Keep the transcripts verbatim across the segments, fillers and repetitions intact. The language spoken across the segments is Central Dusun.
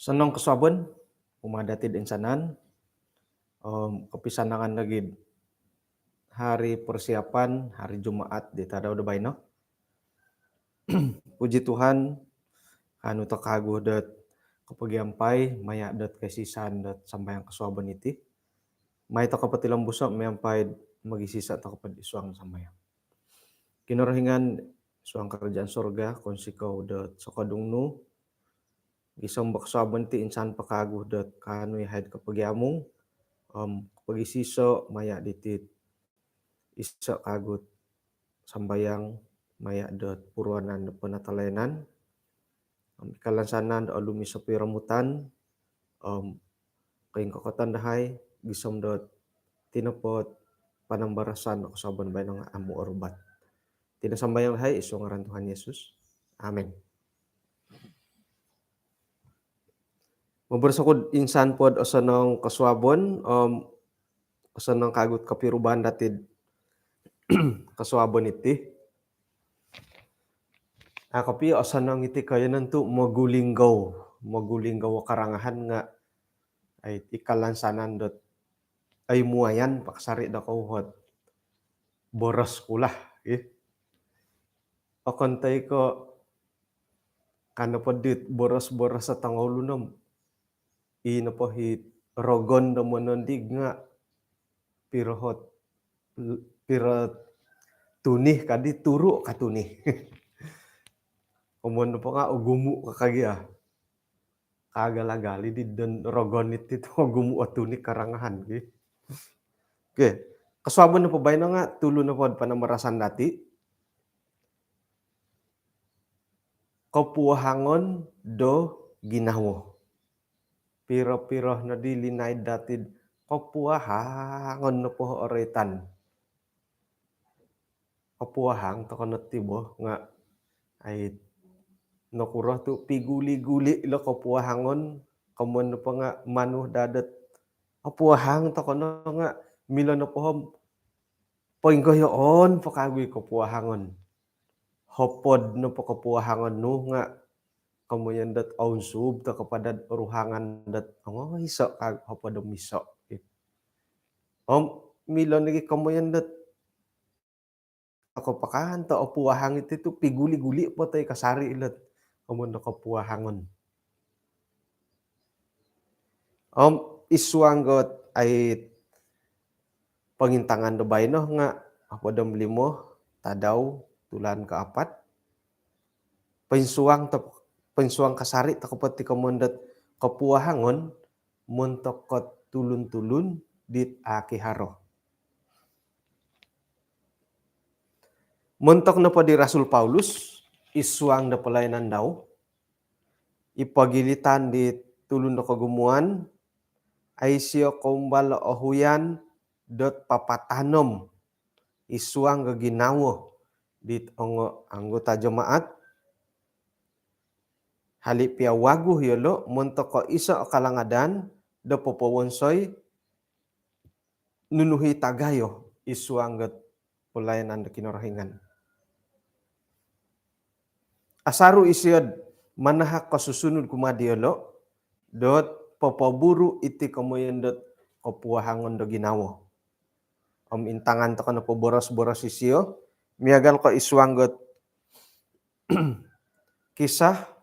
Osonong kosuabon kumaa dati toinsanan. Om kopisanangan nogi hari persiapan hari Jumaat di tadau do baino. Puji Tuhan, kaanu toko kawagu dot kopogiampai maya dot koisisan dot sambayang kosuabon iti. Mai toko potilombuso miampai mogisisa toko pod id suang sambayang. Kinorohingan suang kerajaan sorga, kounsikou dot sokodung nu, gisom do kosuabon ti insan po kawagu dot kaanu yahai kopogiamung om kopogisiso maya diti iso kawagu sambayang maya dot puruanan do penatalayanan. Om ikalansanan do olumis o piromutan om koingkokoton dahai gisom dot tinopot panambarasan do kosuabon baino nga amu orubat. Iti no sambayang dahai id suang ngaran Tuhan Yesus. Amin. Moboros oku do insan pod osonong kosuabon om osonong kawagu kopirubaan dati do kosuabon iti. Aa, kopio osonong iti koyonon tu mogulinggou, mogulinggou o karangahan nga ai ikalansanan dot ai muayan pakasari do kouhot boros kulah, ih. Okon toi ko kano po dit boros-boros o tongoulun om i nopo hi rogon do monondig nga piro hot, piro tunih kadi turu ka tunih. Om nopo nga ogumu ka kagi ah. Kaagal-agal i di don rogon iti tu ogumu o tunih karangahan ki. Okey, kosuabon nopo baino nga tulu nopo do panambarasan dati. Kopuahangon do ginawo. Piro-piro nodi linaid dati do kopuahangon nopo o roitan. Kopuahang toko no ti bo nga ai nokuro tu piguli-guli ilo kopuahangon, komoyon nopo nga manu daa dot kopuahang toko no nga milo nopo om poinggoyoon po kawagu i kopuahangon. Hopod nopo kopuahangon nu nga komoyon dot ounsub toko po dot ruhangan dot ongoiso ka hopod om iso. Om milo nogi komoyon dot toko pakanto opuahang iti tu piguli-guli po toi kasari ilot komoyon do kopuahangon. Om id suang dot ai pongintangan do baino nga hopod om limo tadau tulan kaapat. Poinsuang to, poinsuang kasari toko po ti komoyon dot kopuahangon montok dot tulun-tulun dit a kiharo. Montok nopo di Rasul Paulus id suang do pelayanan dau, i pogilitan di tulun do kogumuan, ai isio koumbal o ohuyan dot papatanom id suang do ginawo dit ongo anggota jemaat. Hali pia wagu yolo montok ko iso o kalangadan do popowonsoi nunu i tagayo id suang dot pelayanan do Kinorohingan. Asaru isio do manahak kosusunud kumaa diolo dot popoburu iti komoyon dot kopuahangon do ginawo. Om intangan toko nopo boros-boros isio miagal ko id suang dot Kisah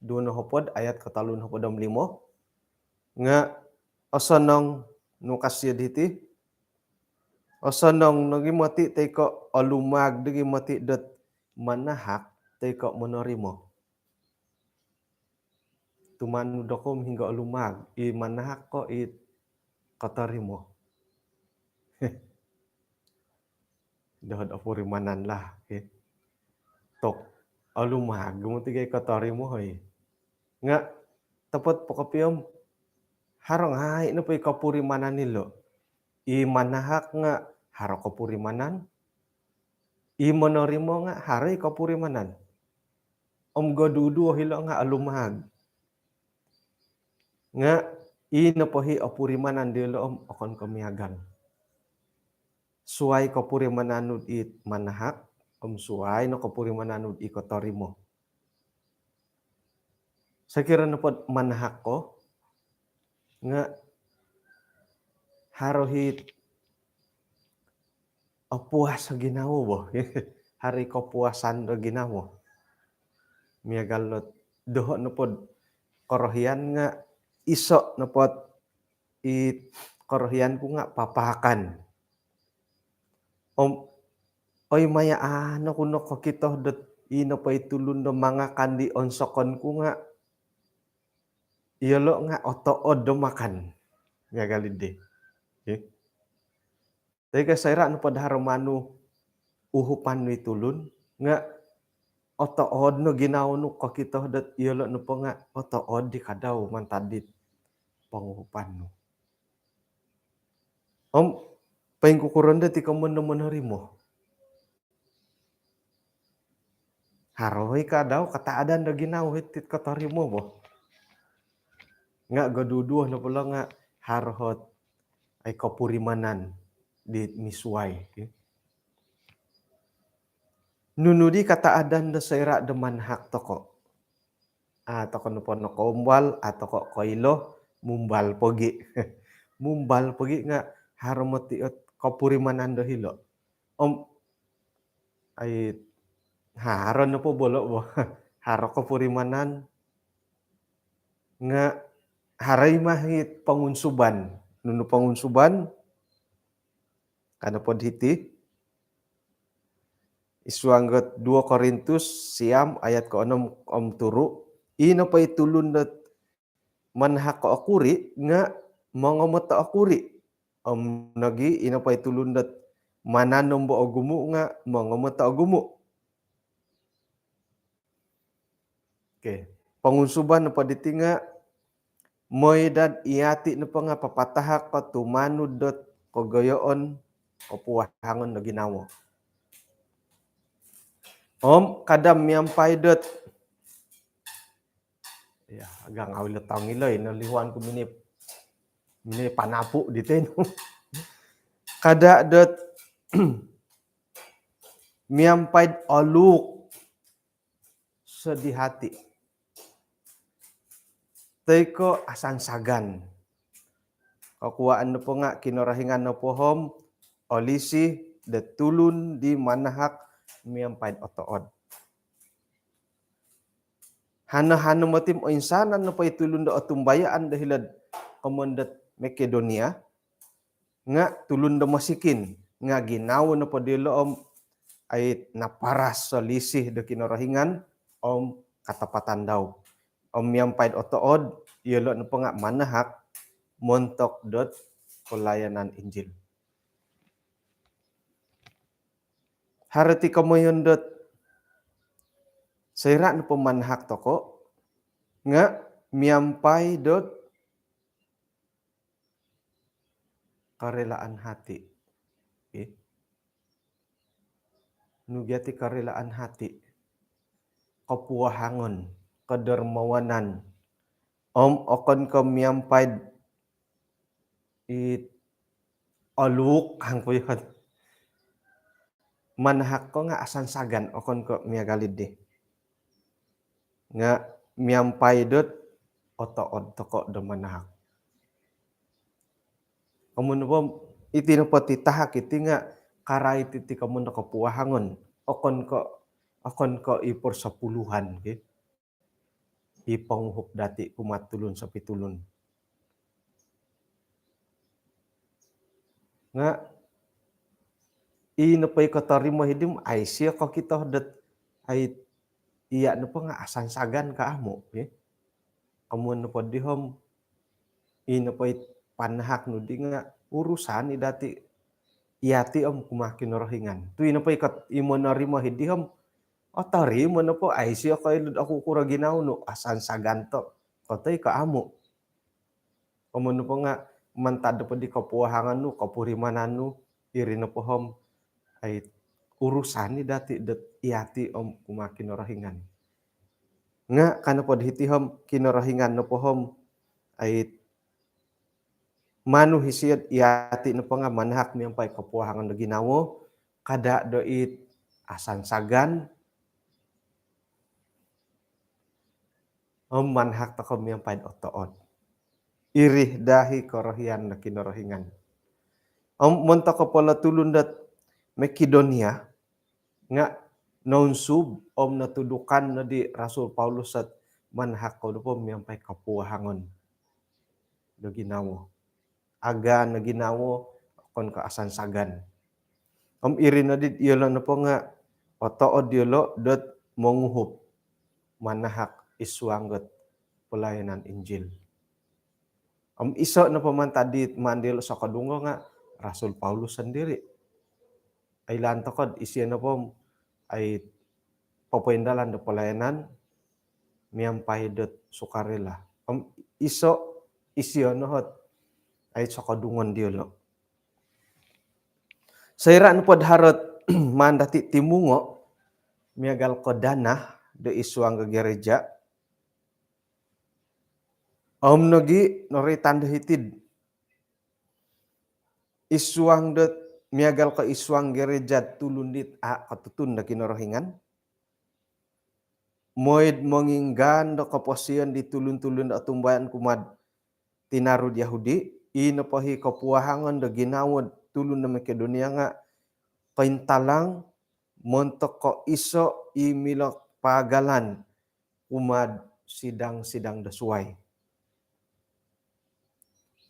duo nohopod ayat kotolu nohopod om limo nga osonong nu ka sio diti, osonong nogi moti toi ko olumaag nogi moti dot manahak toi ko monorimo. Tumanud oku om hinggo olumaag, i manahak ko i kotorimo. Dohod opurimanan lah, okey. Tok, olumaag moti gia i kotorimo, hoi. Nga topot po kopio om haro ngai nopo i kopurimanan ilo. I manahak nga haro kopurimanan, i monorimo nga haro i kopurimanan. Om goduduo hilo nga olumaag. Nga i nopo i opurimanan diolo om okon ko miagal. Suai kopurimanan nu di manahak, om suai no kopurimanan nu di kotorimo. Sokiro nopo manahak ko nga haro i opuas o ginawo bo. Haro i kopuasan do ginawo. Miagal dot doho nopo korohian nga iso nopo i korohian ku nga papaakan. Om oi maya ano ku no kokito dot i nopo i tulun do mangakan di onsokon ku nga iyolo nga otood do makan. Miagal di. Okey. Toi ko soira nopo do haro manu uhupan nu i tulun nga otood no ginawo nu kokito dot iyolo nopo nga otood di kadau mantad dit ponguhupan nu. Om poingkukuro dot i komoyon do monorimo. Haro i kadau kataadan do ginawo hiti kotorimo bo. Nga goduduo nopo lo nga haro ot i kopurimanan di misuai, okey. Nunu di kataadan do soira do manahak toko? A toko nopo nokoumbal, a toko koilo, mumbal pogi. Mumbal pogi nga haro moti ot kopurimanan do hilo. Om ai haro nopo bolo bo. Haro kopurimanan nga haro i ma i pongunsuban. Nunu pongunsuban? Ka nopo diti, id suang dot dua Korintus siam ayat koonom om turu, i nopo i tulun dot manahak ko okuri nga mongomoto okuri. Om nogi i nopo i tulun dot mananom bo ogumu nga mongomoto ogumu. Okey. Pongunsuban nopo diti nga moi dot iyati nopo nga papatahak ko tumanud dot kogoyoon, kopuahangon do ginawo. Om kada miampai dot, ya, agang awil do tongilo, ino lihuan ku mini, mini panapu di tenu. Kada dot miampai oluuk, sedih hati. Toi ko asansagan. Kokuaan nopo nga Kinorohingan nopo om olisi do tulun di manahak miampai otood. Hano-hano moti om oinsanan nopo i tulun do otumbayaan do hilo'd komoyon dot Makedonia nga tulun do mosikin, nga ginawo nopo diolo om ai naparas olisi do Kinorohingan om katapatan dau. Om miampai'd otood, iyolo' nopo nga' manahak montok dot pelayanan Injil. Haro ti komoyon dot soira' nopo manahak toko' nga' miampai dot kerelaan hati. Okey. Nu gia ti kerelaan hati? Kopuahangon, kedermawanan. Om okon ko' miampai'd it oluuk kangku yot. Manahak ko' nga' asansagan, okon ko' miagal iddi. Nga' miampai dot otood toko' do manahak. Komoyon nopo, iti nopo ti tahak iti nga' karait iti komoyon do kopuahangon. Okon ko', okon ko' i persepuluhan, okey. I ponguhup dati' kumaa tulun sopitulun. Nga' i nopo i kotorimo hiddi om ai sio kokito dot ai iya' nopo nga' asansagan ka amu', ya. Amu' nopo dii om i nopo i panahak nu dii nga' urusan i dati' iyati' om kumaa Kinorohingan. Tu' i nopo i kot i monorimo hiddi om otorimo nopo ai sio koilo'd okukuro ginawo nu, asansagan to' ko toi ko amu'. Amu' nopo nga' mantad nopo di kopuahangan nu, kopurimanan nu, iri nopo om ai urusan i dati' dot iyati' om kumaa Kinorohingan. Nga' ka nopo di hiti om Kinorohingan nopo om ai manu hi sio'd iyati' nopo nga' manahak miampai kopuahangan do ginawo, kada' do it asansagan, om manahak toko' miampai'd otood. Iri daa i korohian do Kinorohingan. Om montok kopolo tulun dot Makedonia nga' nounsub om notudukan no di Rasul Paulus dot manahak kou nopo miampai kopuahangan do ginawo. Agaan do ginawo, okon ko' asansagan. Om iri noddi iyolo' nopo nga' otood iyolo' dot monguhup manahak id suang dot pelayanan Injil. Om iso' nopo mantad di maan diyolo' sokodungo nga' Rasul Paulus sondiri'. Oilaan toko'd isio nopo om ai popoindalan do pelayanan miampai dot sukarela. Om iso' isio no ot ai sokodungon diyolo'. Soira' nopod haro't maan dati' timungo' miagal ko dana do id suang do gereja, om nogi' noroitan do hiti'd id suang dot miagal ko id suang gereja tulun dit a' kotutun do Kinorohingan, moi'd monginggaan do koposion di tulun-tulun do otumbayaan kumaa'd tinaru'd Yahudi, i nopo i kopuahangan do ginawo'd tulun do Makedonia nga' kointalang montok ko' iso' i milo paagalan kumaa'd sidang-sidang do suwai.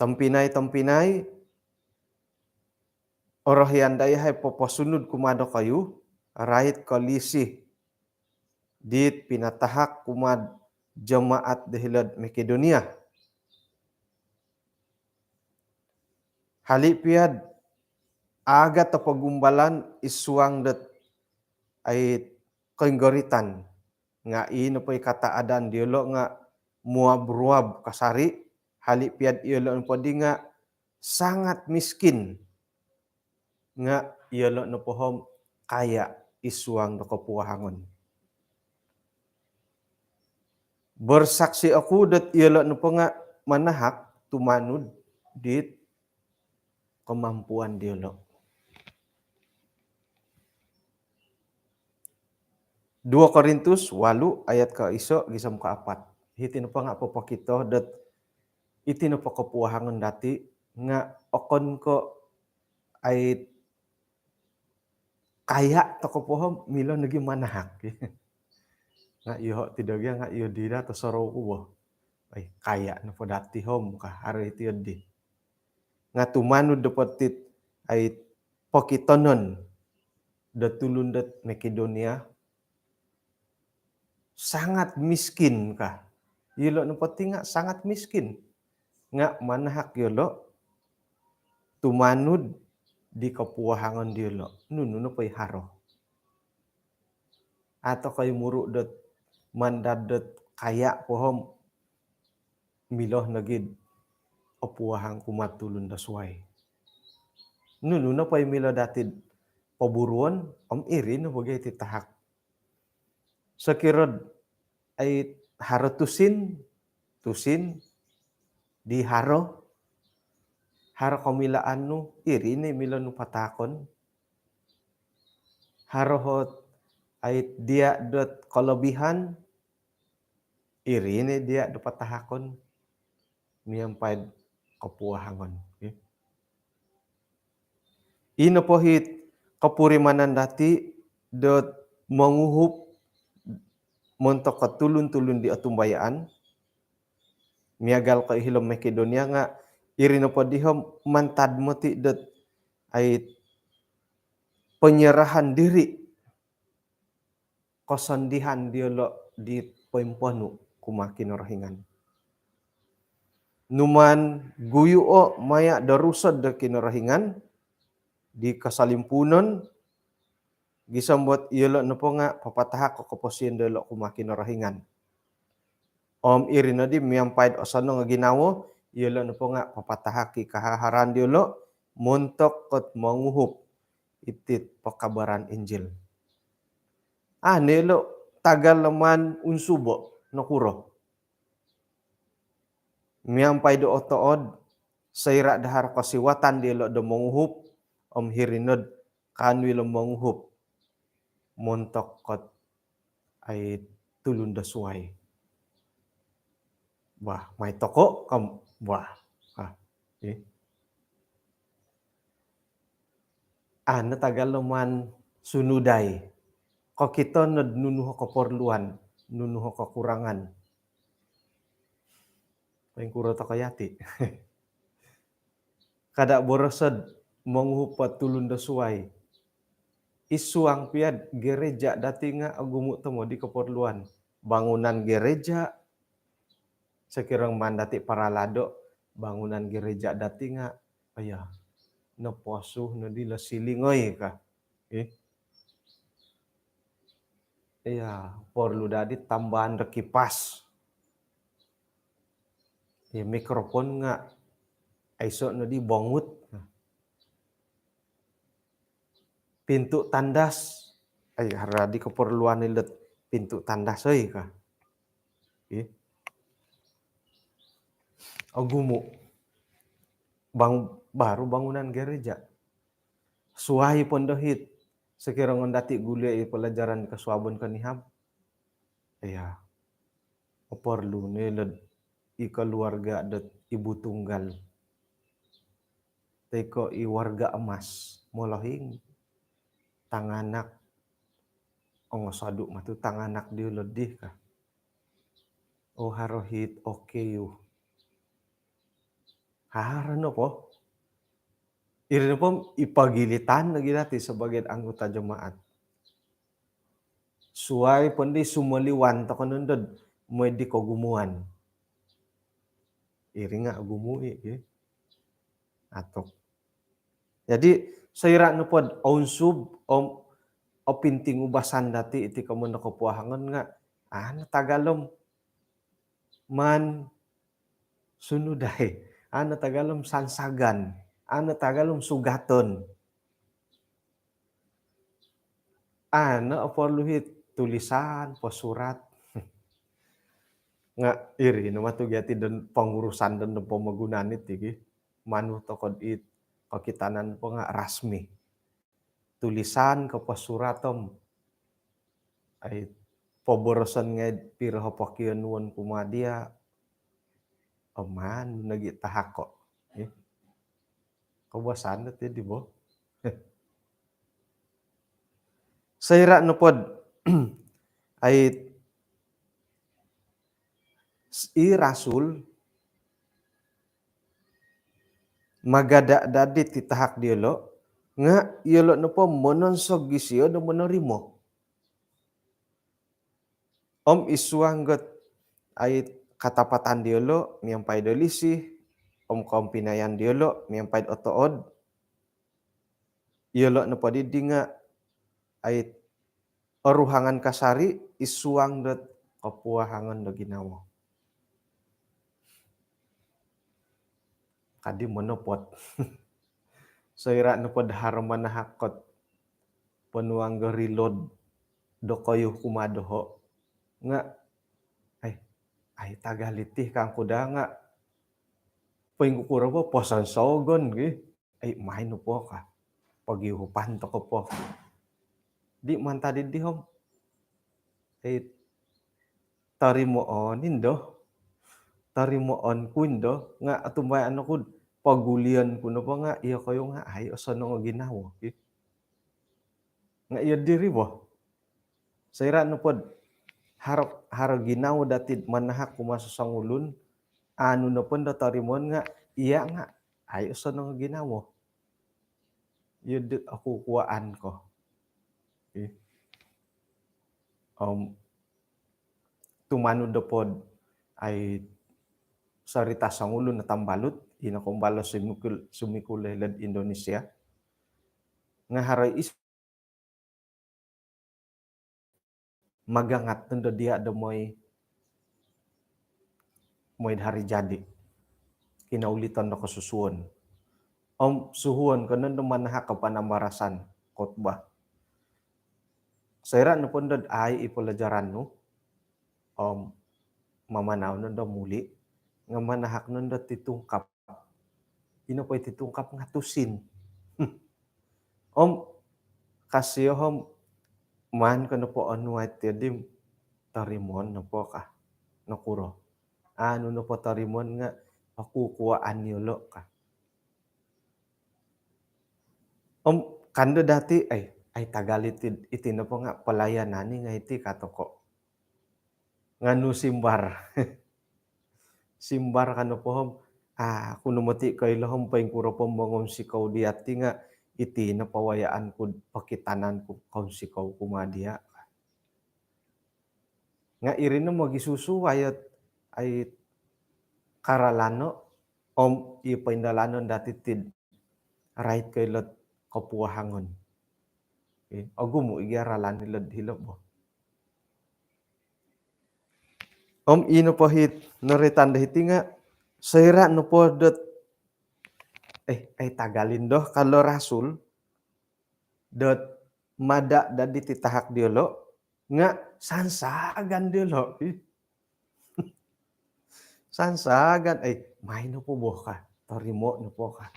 Tompinai-tompinai, orohian dayahai poposunud kumaa dokoyu, rait kolisi dit pinatahak kumaa'd jemaat do hilo'd Makedonia. Hali' piya'd agat o pogumbalan id suang dot ai koinggoritan, nga' i nopo i kataadan diyolo' nga' muab-ruab kasari', hali' piya'd iyolo' nopo di nga' sangat miskin, nga' iyolo' nopo om kaya id suang do kopuahangon. Bersaksi oku dot iyolo' nopo nga' manahak tumanud dit kemampuan diyolo'. Dua Korintus walu ayat ko iso' gisom ko apat. Hiti nopo nga' popokito dot iti nopo kopuahangon dati' nga' okon ko' ai kaya toko' po om milo nogi manahak. Nga' iyoho' ti dogi nga' iyo dira tosorou ku bo. Ai, kaya nopo dati' om ka, haro iti oddi. Nga' tumanud do poti't ai pokitonon do tulun dot Makedonia, sangat miskin ka. Iyolo' nopo ti nga' sangat miskin. Nga' manahak iyolo' tumanud di kopuahangon diyolo'. Nunu nopo i haro. A' toko' i muru' dot mandad dot kaya po om milo nogi'd opuahang kumaa'd tulun do suwai. Nunu nopo i milo dati'd poburuon om iri no bo gia iti tahak. Sokiro'd ai haro tusin, tusin di haro, haro komilaan nu, iri ni milo nu patahakon. Haro ot ai diya' dot kolobihan, iri ni diya' do patahakon miampai'd kopuahangon. Ino po it kopurimanan dati' dot monguhup montok ko tulun-tulun di otumbayaan. Miagal ko i hilo Makedonia nga' iri nopo di om mantad moti' dot ai penyerahan diri, kosondihan diolo di poimponu kumaa Kinorohingan. Numaan guyuo maya do Rusod do Kinorohingan di kosolimpunon, gisom dot iyolo nopo nga papatahak o koposion diolo kumaa Kinorohingan. Om iri nodi miampai do osonong o ginawo, iyolo nopo nga papatahak i kahaharan diolo montok dot monguhup iti pekabaran Injil. Ah, nilo tagal do maan unsubo, nokuro? Miampai do otood, soira do haro kosiwatan diolo do monguhup, om hiri nod kaanu ilo monguhup montok dot ai tulun do suai. Bah, mai toko kam, bah. Ah, eh. Ano tagal do maan sunudai. Kokito nod nunu o koporluan, nunu o kokurangan. Poingkuro toko yati? Kada boroso do monguhup o tulun do suai. Id suang pia do gereja dati nga ogumu tomod i koporluan. Bangunan gereja, sokiro maan dati paralado, bangunan gereja dati nga, aya, noposu nodi ilo siling oi ka. Eh? Iya, porlu dadi tambahan do kipas. Iya, mikrofon nga aiso nodi bongut. Pintu tandas, ai, haro dadi koporluan ilo pintu tandas oi ka. Eh? Ogumu. Bang, baru bangunan gereja. Suai pun dohit. Sokiro ngon dati guli i pelajaran kosuabon konihab. Iya. Oporlu nilo i keluarga dot ibu tunggal. Toi ko i warga emas, molohing. Tanganak, ongosodu matu tanganak diolo dih ka. Oh, haro hit, oke yu. Haro nopo. Iri nopo i pogilitan lagi dati sebagai anggota jemaat. Suai pun di sumoliwan toko nondo do mooi di kogumuan. Iri nga ogumu i, ki. Atuk. Jadi, soira nopo do ounsub om opinting ubasan dati iti komoyon do kopuahangon nga, ano tagal om maan sunudai, ano tagal om sansagan, ano tagal om sugaton. Ano oporlu hit tulisan, po surat. Nga iri no matu gia ti don pengurusan don pomogunan iti, ki. Manu toko dit kokitanan po nga rasmi. Tulisan ko po surat om. Ai, poboroson ngai piro o pokionuon kumaa dia. Om maan nogi tahako. Eh. Koubasan dati di bo. Soira nopo do, ai, i rasul magada dadi ti tahak diolo, nga iyolo nopo mononsog isio do monorimo. Om id suang dot, ai, katapatan diolo miampai do lisih, om kompinayan diolo miampai do otood, iyolo nopo didi nga, ai, oruhangan kasari id suang dot kopuahangon do ginawo. Kadi monopot. Soira nopo do haro manahak ot ponuang do reload dokoyu kumaa doho. Nga, ai, ai, tagal iti kangku daa nga. Poingkukuro po, posonsogon, ki. Ai, maan nopo ka. Pogiuhupan toko po. Di mantad didi om, ai, torimoon indo. Torimoon ku indo, nga otumbayaan oku do pogulion ku nopo nga iyokoyu nga ai osonong o ginawo, ki. Nga iyo diri bo. Soira nopo do haro, haro ginawo dati do manahak kumaa sosongulun, anu nopo do torimoon nga iya nga ai osonong o ginawo. Iyo di okukuaan ko. Okey. Om tumanud do pod ai sarita songulun o tambalut, ino kombalo sumikul, sumikul hilo'd Indonesia. Nga haro is magangat nondo dia do moi, moi do hari jadi. Kinaulitan do kosusuon. Om suhuon ko nondo manahak ko panambarasan khotbah. Soira nopo nondo ai i pelajaran nu, om mamanau nondo muli, nga manahak nondo titungkap. Ino po i titungkap nga tusin. Om kasio om maan ko nopo onuai ti di, torimoon nopo ka. Nokuro? Anu nopo torimoon nga okukuaan yolo ka. Om kando dati, ai, ai tagal iti, iti nopo nga pelayanan ni nga iti ka toko. Nga nu simbar. Simbar ka nopo om, ah, aku no moti koilo om poingkuro po mongounsikou dia ti nga iti no pawayaan ku, pokitanan ku kounsikou kumaa dia. Nga iri no mogisusuai ot ai karalano om i poindalanon dati ti rait koilo't kopuahangon. Okey, ogumu i gia ralan hilo'd hilo bo. Om ino po hit noroitan do hiti nga soira nopo dot, eh, ai tagal indo ka lo rasul dot mada dadi titahak diolo, nga sansagan diolo. Sansagan, ai, mai nopo bo ka, torimo nopo ka.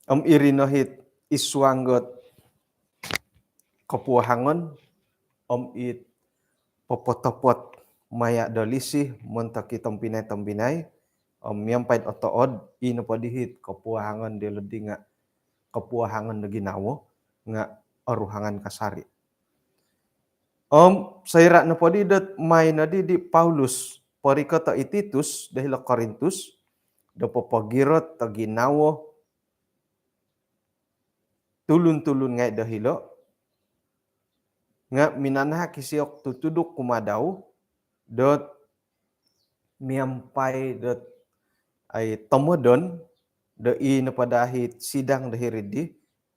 Om iri no hit id suang dot kopuahangon, om it popotopot maya do lisi montok i tompinai-tompinai, om miampai otood, ino po di hit kopuahangon diolo di nga kopuahangon do ginawo, nga oruhangan kasari. Om soira nopo di dot mai nodi di Paulus porikoto i Titus do hilo Korintus, do popogirot do ginawo tulun-tulun ngai do hilo, nga minanahak isio tutuduk kumaa dau, dot miampai dot ai tomodon, do i nopo dahit sidang do hiri di,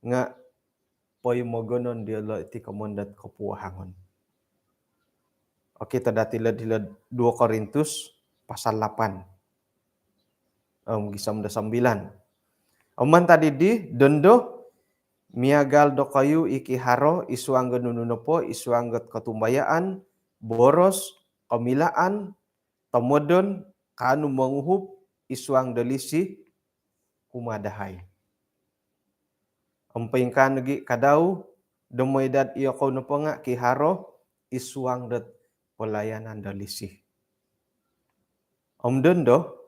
nga poimogonon diolo iti komoyon dot kopuahangon. Okey, tadati lo'd hilo'd dua Korintus pasal lapan. Om gisom do sambilan. Om mantad di dondo, miagal dokoyu i kiharo id suang do nunu nopo, id suang dot kotumbayaan, boros, komilaan, tomodon, kaanu monguhup id suang do lisi kumaa dahai. Om poingkaa nogi ka dau, do moi dot iyokou nopo nga kiharo id suang dot pelayanan do lisi. Om dondo,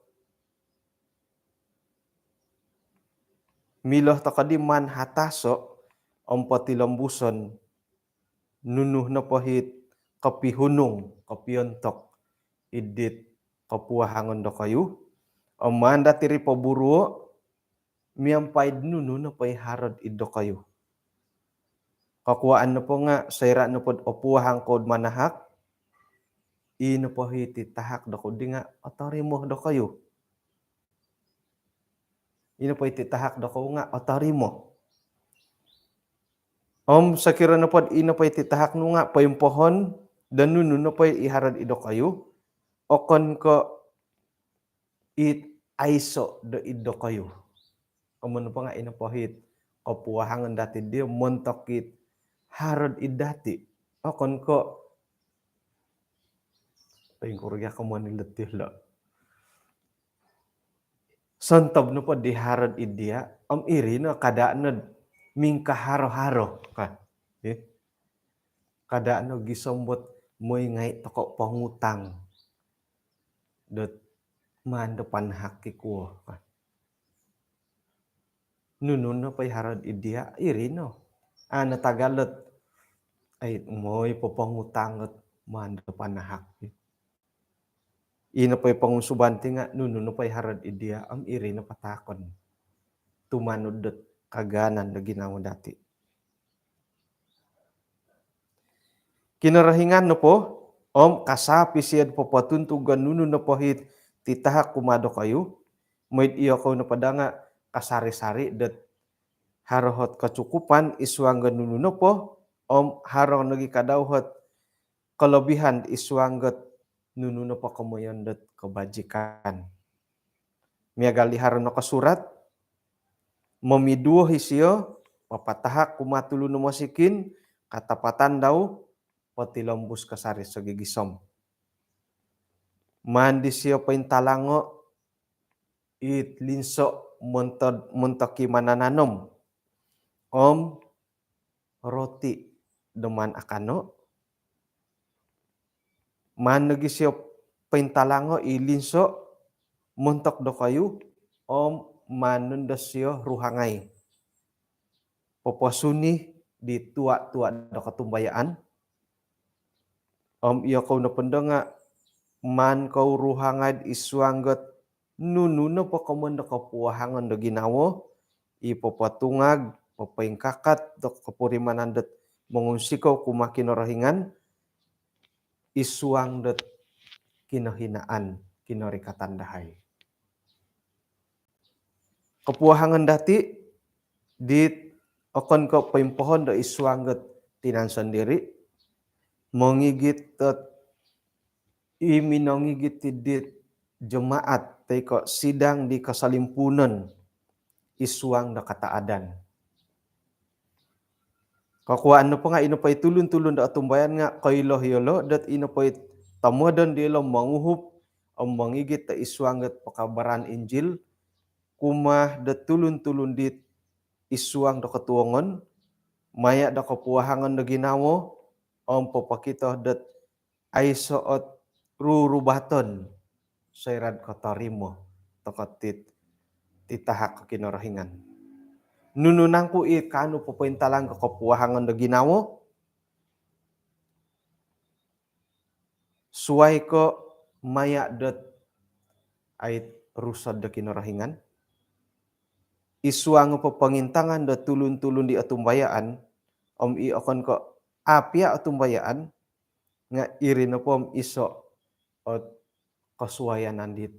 milo toko di maan hataso om potilombuson nunu nopo hit kopihunung, kopiontok id dit kopuahangon dokoyu, om maan dati ri poburuo miampai do nunu nopo i haro'd id dokoyu. Kokuaan nopo nga soira nopo'd opuahang kou'd manahak, i nopo hiti tahak dokoyu di nga otorimo dokoyu. I nopo iti tahak dokoyu nga otorimo. Om sokiro nopo'd i nopo iti tahak nu nga poimpohon do nunu nopo i haro'd id dokoyu, okon ko it aiso do id dokoyu. Om nopo nga i nopo hit kopuahangon dati di montok it haro'd id dati. Okon ko, poingkuro gia komoyon ni letih lo. Sontob nopo di haro'd id dia, om iri no kada no mingkaharo-haro ka. Eh? Kada no gisom dot moi ngai toko pongutang dot maan do panahak i kuo ka. Nunu nopo i haro'd id dia, iri no. Ana tagal dot, ai, moi popongutang dot maan do panahak. Ino po i pongunsuban ti nga' nunu nopo i haro'd id diya' om iri nopo taakon tumanud dot kagaanan do ginawo dati'. Kinorohingan nopo om kasaap isio'd popotuntug o nunu nopo hit titahak kumaa dokoyu, moi'd iyokou nopo daa nga' kasari-sari dot haro hot kocukupan id suang do nunu nopo om haro nogi' kadau hot kolobihan id suang dot nunu nopo komoyon dot kebajikan. Miagal di haro nokosurat, momiduo isio papatahak kumaa tulun o mosikin, katapatan dau potilombus kasari sogigisom. Maan disio pointalango' it linso' montod montok i manananom om roti do maan akano'. Maan nogi' sio pointalango' i linso' montok dokoyu om maan nondo sio ruhangai poposuni di tua'-tua' do kotumbayaan. Om iyokou nopondo nga' maan kou ruhangai'd id suang dot nunu nopo komoyon do kopuahangon do ginawo i popotungag, popoingkakat do kopurimanan dot mongunsikou kumaa Kinorohingan id suang dot kinohinaan, kinorikatan dahai. Kopuahangon dati' dit okon ko' poimpohon do id suang dot tinan sondiri', mongigit dot i minongigit dit jemaat toi ko' sidang di kosolimpuunon id suang do kataadan. Kokuaan nopo nga' ino po i tulun-tulun do otumbayaan nga' koilo iyolo' dot ino po i tomodon diyolo' monguhup om mongigit do id suang dot pekabaran Injil kumaa dot tulun-tulun dit id suang do kotuongon maya' do kopuahangon do ginawo om popokito dot aiso' ot rurubaton soira'd kotorimo toko' tit titahak Kinorohingan. Nunu nangku i kaanu popointalang ko kopuahangon do ginawo suwai ko' maya' dot ait rusod do Kinorohingan id suang popongintangan do tulun-tulun di otumbayaan om i okon ko' a' piya otumbayaan nga' iri nopo om iso' ot kosuayanan dit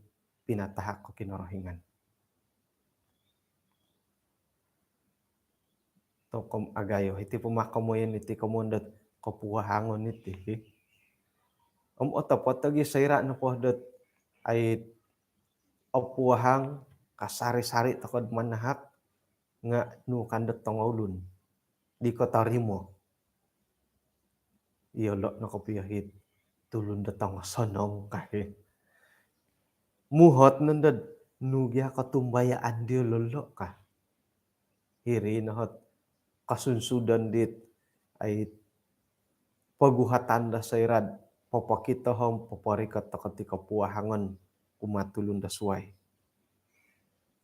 pinatahak ko Kinorohingan. Tokom agayo iti poma komoyon iti komoyon dot kopuahangon iti. Om otopot lagi soira' nopo dot ai opuahang kasari-sari toko'd manahak nga' nu kan dot tongoulun di kotorimo. Iyolo' no kopio hit tulun do tongosonong ka hi. Muhot nondo nu gia kotumbayaan diyolo' lo' ka. Hiri no hot kosunsudon dit ai poguhatan do soira'd popokito om poporikot toko' ti kopuahangon kumaa tulun do suwai.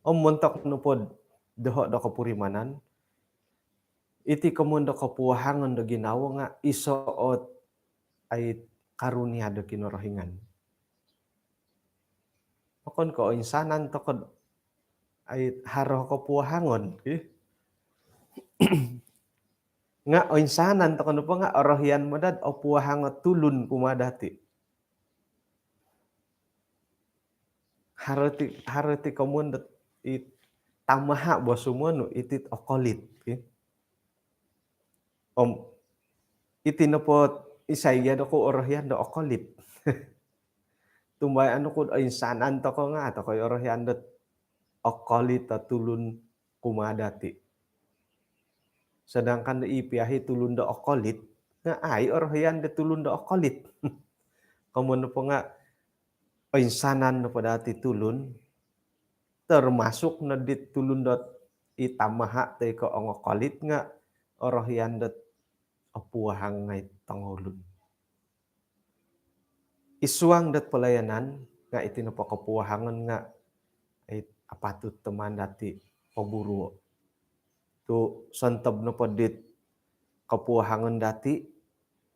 Om montok nopo'd doho' do kopurimanan, iti komoyon do kopuahangon do ginawo nga' iso' ot ai karunia do Kinorohingan. Okon ko' oinsanan toko'd ai haro kopuahangon hi. Nga' oinsanan toko' nopo nga' orohian modad opuahang o tulun kumaa dati'. Haro ti, haro ti komoyon dot i tamaha' bo sumonu iti't okolit hi. Om iti nopo isai gia dokou orohian do okolit. Tumbayaan oku'd oinsanan toko' nga' a' toko' i orohian dot okolit o tulun kumaa dati'. Sedangkan do i piya hi tulun do okolit nga' a' i orohian do tulun do okolit. Komoyon nopo nga' oinsanan nopo dati' tulun termasuk no dit tulun dot i tamaha' toi ko' ongokolit nga' orohian dot opuahang ngai' tongoulun. Id suang dot pelayanan nga' iti nopo kopuahangon nga' ai apatut do maan dati' poburuo'. Tu' sontob nopo dit kopuahangon dati'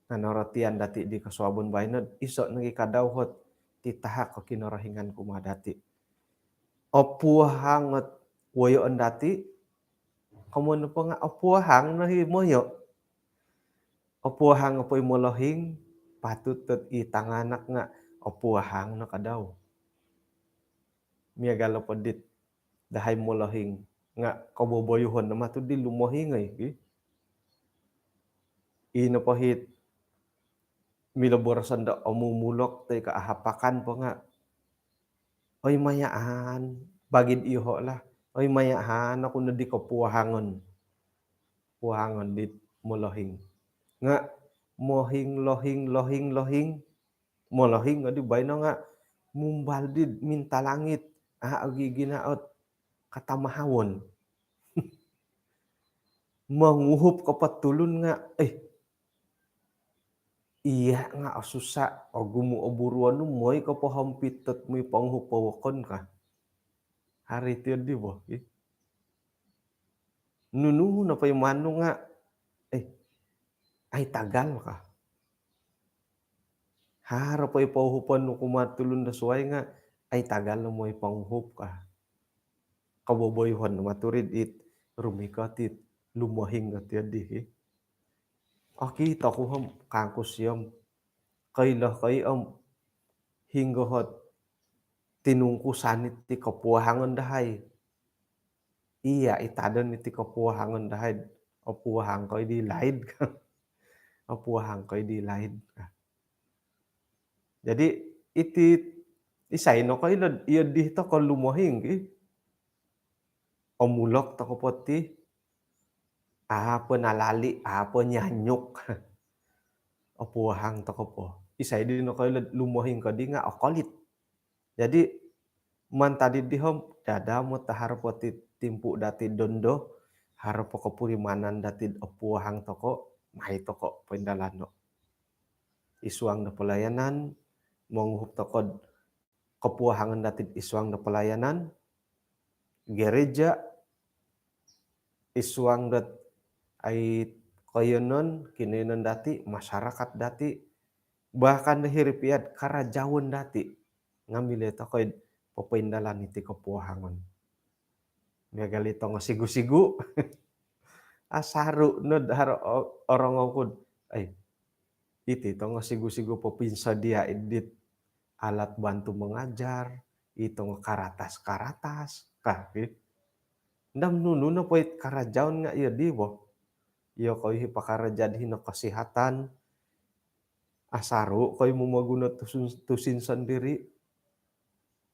nga' norotian dati' di kosuabon baino'd iso' nogi' kadau hot i tahak o Kinorohingan kumaa dati. Opuahang ot woyoon dati, komoyon nopo nga opuahang no i moyo. Opuahang nopo i molohing, patut dot i tanganak nga opuahang no kadau. Miagal nopo dit dahai molohing nga koboboyuhon no matu di lumohing oi, ki. I nopo it milo boroson do omumulok toi ko ahapakan po nga, oi mayaan, bagi diyoho lah. Oi mayaan oku no di kopuahangon. Puahangon di molohing. Nga mohing, lohing, lohing, lohing. Molohing odi baino nga mumbal di minta langit. Ah, ogi ginaot katamahawon. Monguhup ko po tulun nga, eh, iya nga osusa, ogumu o buruon nu, moi ko po hompit dot moi ponguhup o wokon ka. Haro iti di bo, eh. Nunu nopo i manu nga, eh, ai tagal ka. Haro po i pouhupon nu kumaa tulun do suai nga, ai tagal no moi ponguhup ka. Koboboyuhon no matu ri dit rumikot it lumohing ot iyo di, ki. Okito ku om kangku sio om koilo koi om hinggo ot tinungkusan iti kopuahangon dahai. Iya, i tadon iti kopuahangon dahai, opuahang ko i di laid ka. Opuahang ko i di laid ka. Jadi, iti, isai no koilo iyo di toko lumohing, ki. Omulok toko po ti, apo nalali, apo nyanyuk. Opuahang toko po. Isai di no koilo lumohing ko di nga okolit. Jadi, mantad di om, dada mo ta haro po ti timpu dati dondo, haro po kopurimanan dati opuahang toko, mai toko poindalano. Id suang do pelayanan, monguhup toko kopuahangon dati id suang do pelayanan, gereja, id suang dot ai koiyonon, kinoiyonon dati, masyarakat dati, bahkan do hiri pia id karajaon dati, nga milo toko id popoindalan iti kopuahangon. Miagal i tongo sigu-sigu. Asaru no do haro o-, orongou ku, ai, iti tongo sigu-sigu popinsodia id dit alat bantu mengajar, i tongo karatas-karatas ka, ki. Nda om nunu nopo it karajaon nga iyo di bo. Iyo koi i pakaraja di hino kesihatan, asaru koi momoguno tusin, tusin sendiri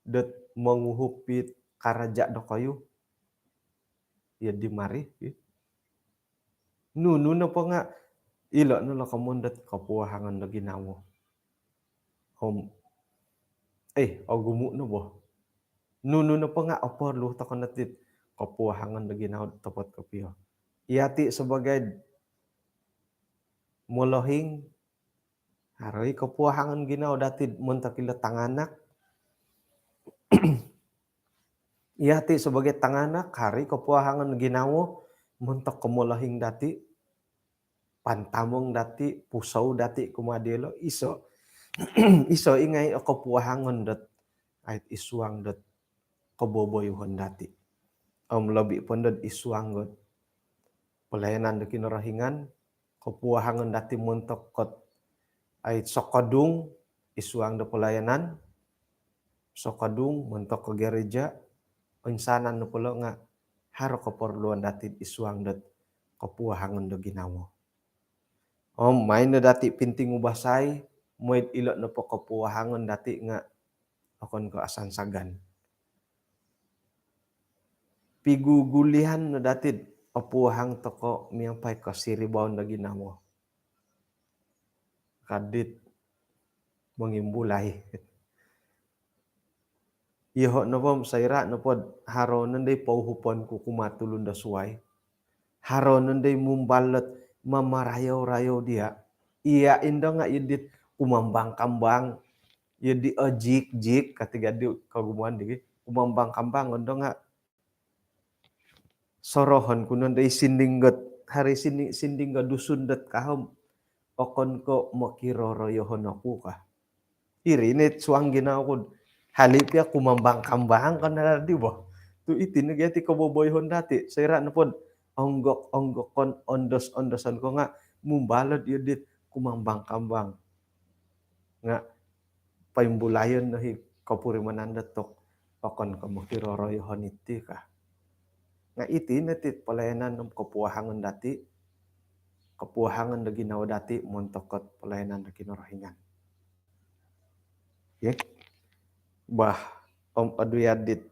dot monguhup it karaja dokoyu. Iyo di mari, ki. Nunu nopo nga ilo no lo komoyon dot kopuahangon do ginawo. Om, eh, ogumu no bo. Nunu nopo nga oporlu toko no ti kopuahangon do ginawo, topot kopio. Yati sebagai molohing, haro i kopuahangon ginawo dati montok ilo tanganak. Yati sebagai tanganak, haro i kopuahangon ginawo montok komolohing dati, pantamong dati, pusou dati kumaa diolo, iso. Iso i ngai o kopuahangon dot ai id suang dot koboboyuhon dati. Om lobi po ndo id suang dot pelayanan do Kinorohingan, kopuahangon dati montok kot ai sokodung id suang do pelayanan, sokodung montok ko gereja, oinsanan nopo lo nga haro keperluan dati id suang dot kopuahangon do ginawo. Om main no dati pinting ubasai, mooi ilo nopo kopuahangon dati nga okon ko asansagan. Pigugulian no dati opuahang toko miampai kosiribaon do ginawo. Ka dit mongimbulai. Iyoho nopo, soira nopo haro nondo i pouhupon ku kumaa tulun do suai, haro nondo i mumbal dot mamarayou-rayou dia. Iya indo nga iyo dit kumambang-kambang, iyo di ojik-jik, katiga di kogumuan di kumambang-kambang, ondo nga sorohon ku nondo i sinding dot, haro i sinding, sinding do Dusun dot ka om, okon ko mokiroroyohon oku ka. Iri no it suang ginawo ku. Hali pia kumambang-kambang kan dadi bo. Tu iti no gia ti koboboyoon dati. Soira nopo do onggok-onggokon, ondos-ondoson ko nga mumbal o dii dit kumambang-kambang. Nga poimbulayon no i kopurimanan dot okon ko mokiroroyohon iti ka. Nga iti no ti pelayanan om kopuawangon dati, kopuawangon do ginawo dati montok dot pelayanan do Kinorohingan. Okey. Bah, om adu yadit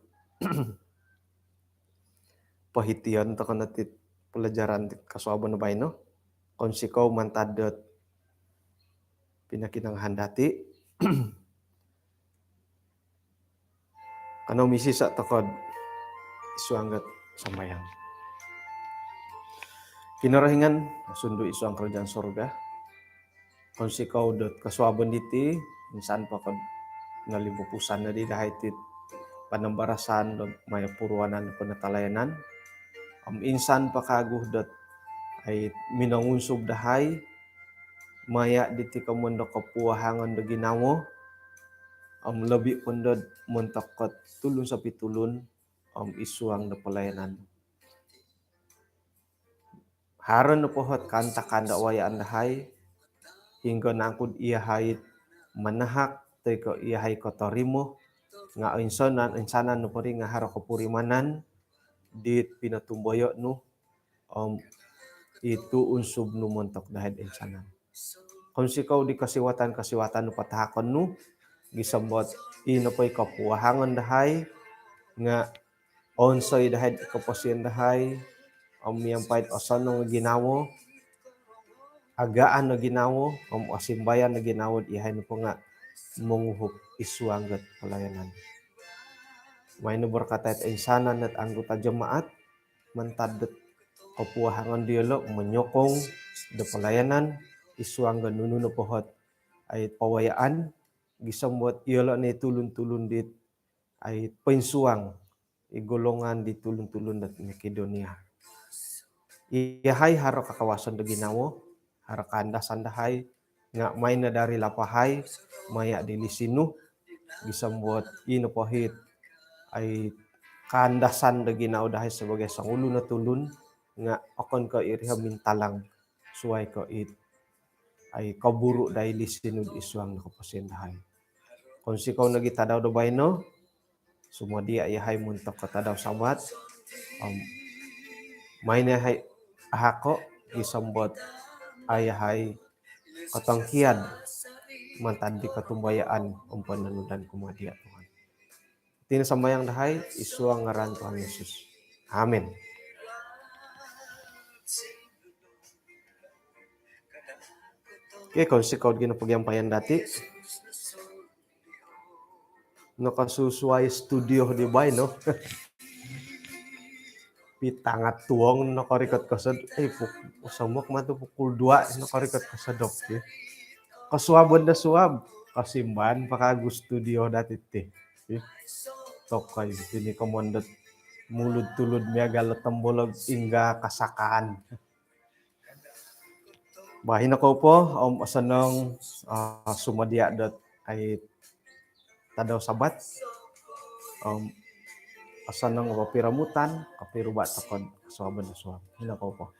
pohition tokou no ti pelajaran ti kosuabon baino. Kounsikou mantad dot pinokinongohon dati. Kanou misisa tokou id suang dot sambayang. Kinorohingan sundu id suang kerajaan sorga. Kounsikou dot kosuabon diti, insan po ko do nolimpupuson no di dahai ti panambarasan do maya puruanan penatalayanan. Om insan po kagu dot ai minongunsub dahai maya diti komoyon do kopuawangon do ginawo. Om lobi po do montok dot tulun sopitulun om id suang do pelayanan. Haro nopo ot kaantakan do wayaan dahai, hinggo nangku do iyahai manahak toi ko iyahai kotorimo, nga oinsanan, oinsanan nopo ri nga haro kopurimanan dit pinotumboyo nu, om itu unsub nu montok dahai do oinsanan. Kounsikou di kosiwatan-kosiwatan nu patahakon nu, gisom dot i nopo i kopuawangon dahai, nga onsoi dahai koposion dahai, om miampai osonong ginawo, agaan no ginawo, om osimbayan no ginawo, iyahai nopo nga monguhup id suang dot pelayanan. Maai no berkatai oinsanan dot anggota jemaat, mantad dot kopuawangon diolo menyokong do pelayanan, id suang do nunu nopo ot ai pawayaan, gisom dot iyolo no i tulun-tulun dit ai poinsuang i golongan di tulun-tulun dot Makedonia. Iyahai haro kakawasan do ginawo, haro kaandasan dahai, nga maai no dari lapahai maya di lisin nu, gisom dot i nopo it ai kaandasan do ginawo dahai sebagai songulun o tulun, nga okon ko iri o mintalang suai ko it ai koburu dahai lisin nu id suang do koposion dahai. Kounsikou nogi tadau do baino, sumodia iyahai montok ko tadau Sabat, om maai no iyahai ahako, gisom dot iyahai kotongkiad mantad di kotumbayaan om pononudan kumaa dia Tuhan. Iti no sambayang dahai, id suang ngaran Tuhan Yesus. Amin. Okey, kounsikou do ginawo pogiampayan dati. Nokasusuai studio di baino. Pitanga tuong nokorikot kosodop. Eh, puk-, osomok ma tu pukul dua nokorikot kosodop, ya. Kosuabon do suab, kosimban po kagu studio dati ti. Eh, tokoi, iti no komoyon dot mulud-tulud miagal do tombolog ingga kasakaan. Bah, ino kou po, om osonong, ah, sumodia dot ai tadau Sabat. Om osonong kopiromutan, kopiruba tokou do kosuabon do suab. Ino kou po.